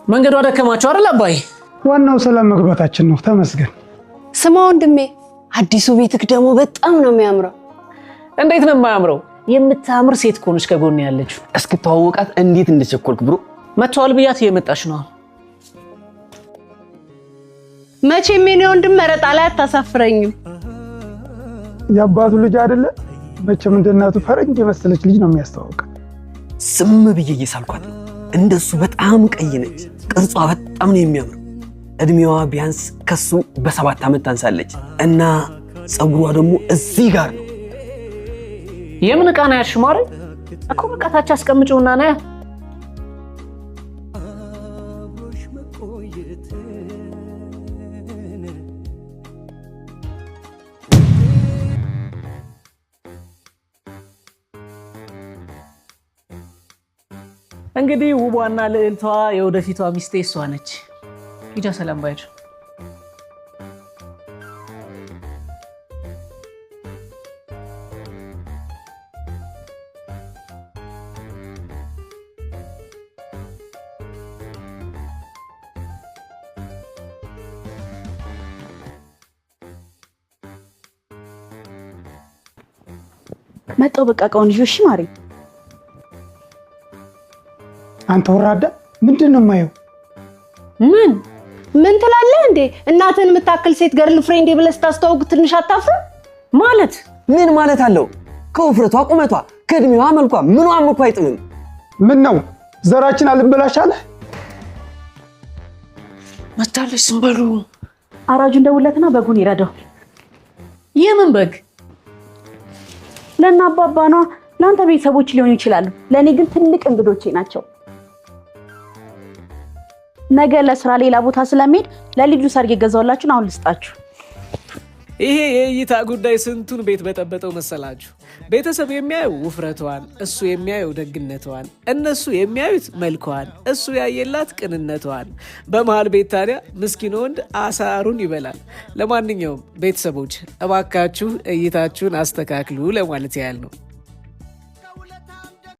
መንገዱ አደከማችሁ አይደል አባይ? ዋናው ሰላም መግባታችን ነው። ተመስገን። ስማ ወንድሜ፣ አዲሱ ቤትክ ደግሞ በጣም ነው የሚያምረው። እንዴት ነው የማያምረው? የምታምር ሴት እኮ ነች ከጎን ያለችው። እስክተዋወቃት እንዴት እንደቸኮልክ bro። መጥተዋል ብያት እየመጣች ነው። መቼም የኔ ወንድም መረጣ ላይ አታሳፍረኝም። የአባቱ ልጅ አይደለ? መቼም እንደ እናቱ ፈረንጅ የመሰለች ልጅ ነው የሚያስተዋውቅ። ዝም ብዬ እየሳልኳት ነው። እንደሱ በጣም ቀይ ነች። ቅርጿ በጣም ነው የሚያምረው። እድሜዋ ቢያንስ ከሱ በ7 ዓመት ታንሳለች እና ፀጉሯ ደግሞ እዚህ ጋር ነው። የምን ዕቃ ነው ያልሽው ማሬ? እኮ በቃ ታች አስቀምጪውና ነያ። እንግዲህ ውቧና ልዕልቷ የወደፊቷ ሚስቴ እሷ ነች። ሂጃ ሰላም ባያቸው። መጣው በቃ እቃውን ይዤ። እሺ ማሬ። አንተ ወራዳ፣ ምንድን ነው የማየው? ምን ምን ትላለህ እንዴ? እናትህን የምታክል ሴት girlfriend ብለህ ስታስተዋውቅ ትንሽ አታፍርም? ማለት ምን ማለት አለው? ከውፍረቷ ቁመቷ፣ ከእድሜዋ መልኳ፣ ምኗም እኮ አይጥምም። ምን ነው ዘራችን አልበላሽ አለ? መታለች። ዝም በሉ። አራጁን ደውለትና በጉን ይረዳው። የምን በግ? ለእነ አባባ ነዋ። ለአንተ ቤተሰቦች ሊሆኑ ይችላሉ፣ ለእኔ ግን ትልቅ እንግዶቼ ናቸው። ነገ ለስራ ሌላ ቦታ ስለሚሄድ ለልጁ ሰርግ የገዛሁላችሁን አሁን ልስጣችሁ። ይሄ የእይታ ጉዳይ ስንቱን ቤት በጠበጠው መሰላችሁ። ቤተሰብ የሚያየው ውፍረቷን፣ እሱ የሚያየው ደግነቷን፣ እነሱ የሚያዩት መልኳን፣ እሱ ያየላት ቅንነቷን። በመሃል ቤት ታዲያ ምስኪን ወንድ አሳሩን ይበላል። ለማንኛውም ቤተሰቦች እባካችሁ እይታችሁን አስተካክሉ ለማለት ያህል ነው።